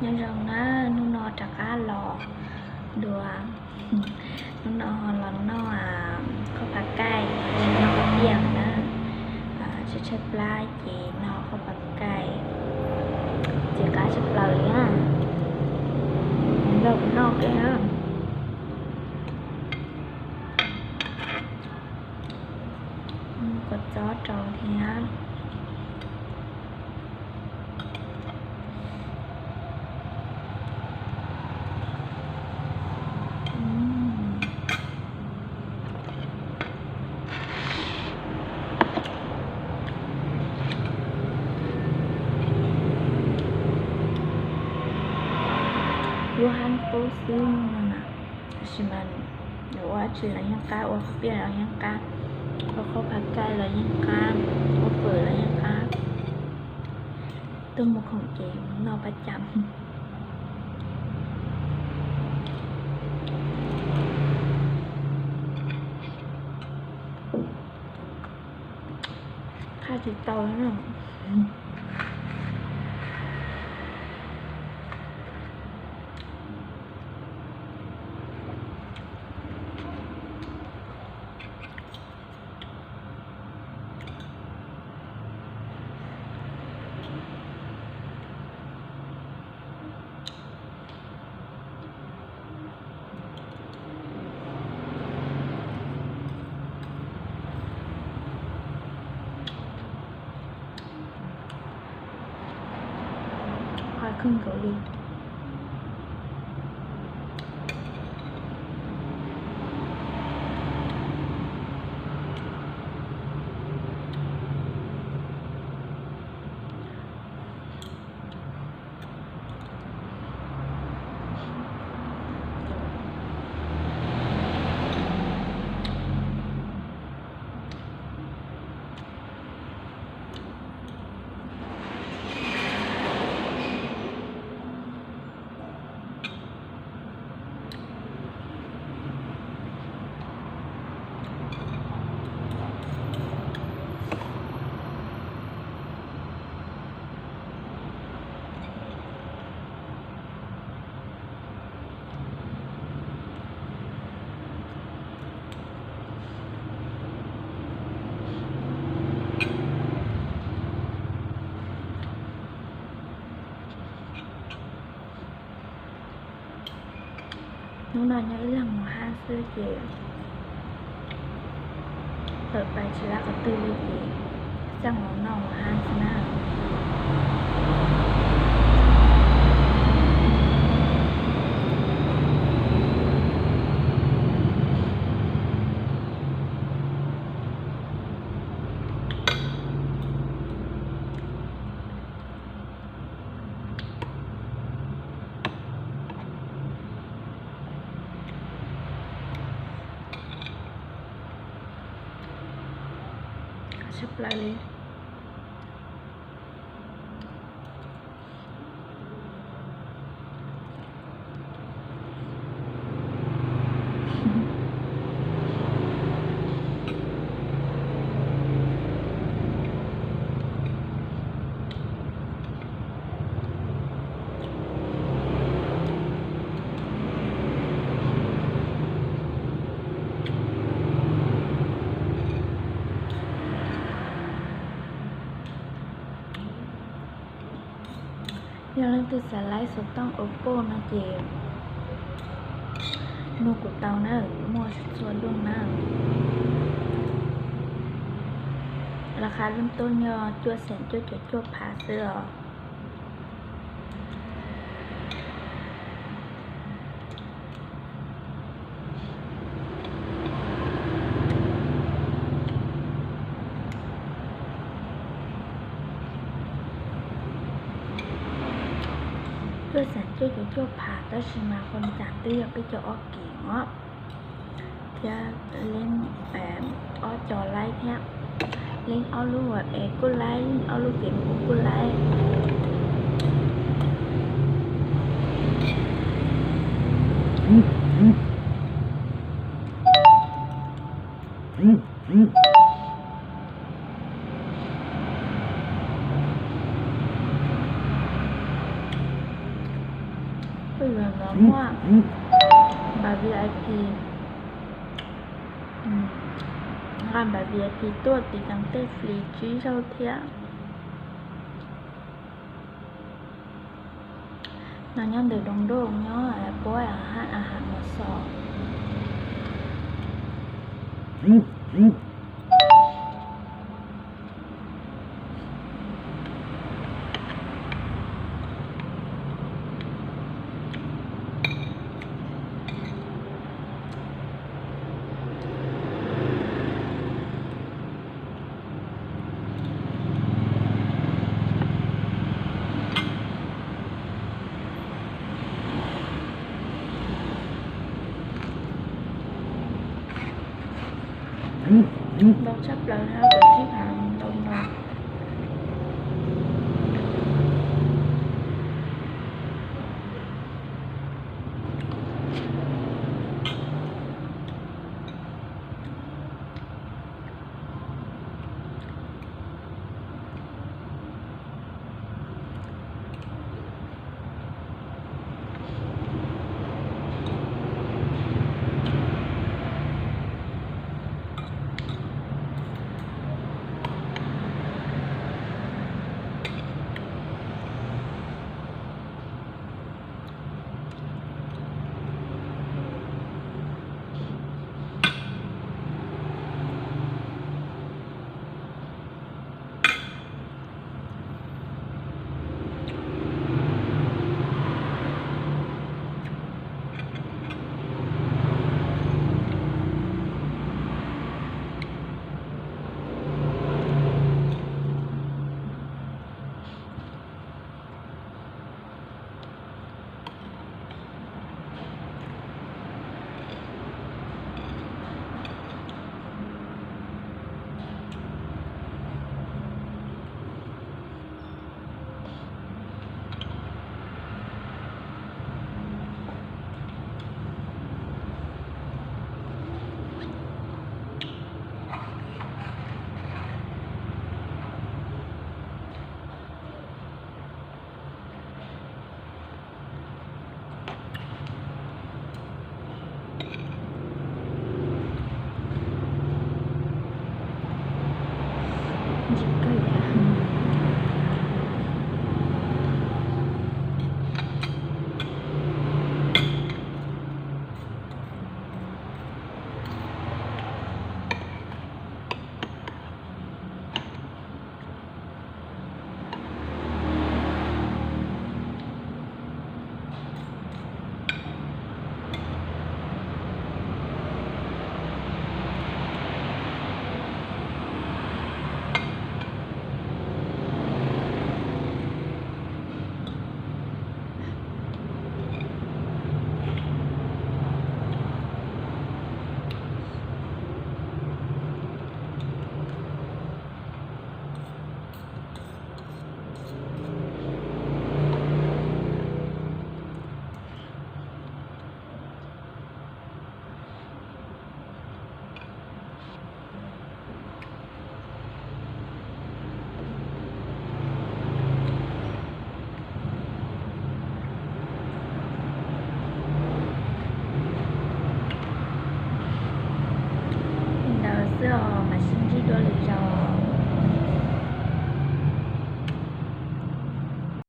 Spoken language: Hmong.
Nyob zoo na, hnub no rov qab los dua, hnub no ho los noj khaub phav kaij, noj khaub tiaj na, tshaib tshaib plab ces noj khaub phav kaij, ces qab tshaj plaws li na. Nrog kuv noj ua ke na. Muab kua txob rau thiab. Lub hab qub xwb no na, tab sis mas yuav ua dab tsi los yeej qab, ua khaub tiaj los yeej qab, ua khaub phav kaij los yeej qab, ua fawm los yeej qab. Tuaj mus khoom ces noj pab cam. Qab tsis tau na. Qab kawg nkaus li. Hnub no nyob ib leeg mus hab xwb ces tawm pais tsis lab qhov twg li ces xaj mus noj mus hab xwb na. Tshaj plaws li. Yog leej twg xav laib xov tooj Oppo no ces nug kuv tau na, muaj txhua txhua lub na. Laj qab lub tub nyob cuaj xees cuaj caum cuaj phav xwb os. Cuaj xees cuaj caum cuaj phav tab sis mas qhov ntawd twb yog peb caug ob kis os. Thiab leej ob co laib thiab, leej ob lub es kuj laib, leej ob lub ces kuj laib. Peb zaum no muaj nqa V I P, nqa npav V I P tuaj tiv tas tej flis tsib zaug thiab. No nyob ntawm Doo Doj nyob puab a has mos xos. Ntau tshaj plaws na, kuv tsib phav ntau no. Li ntawd xwb os, mam sib ntsib dua lwm zaus.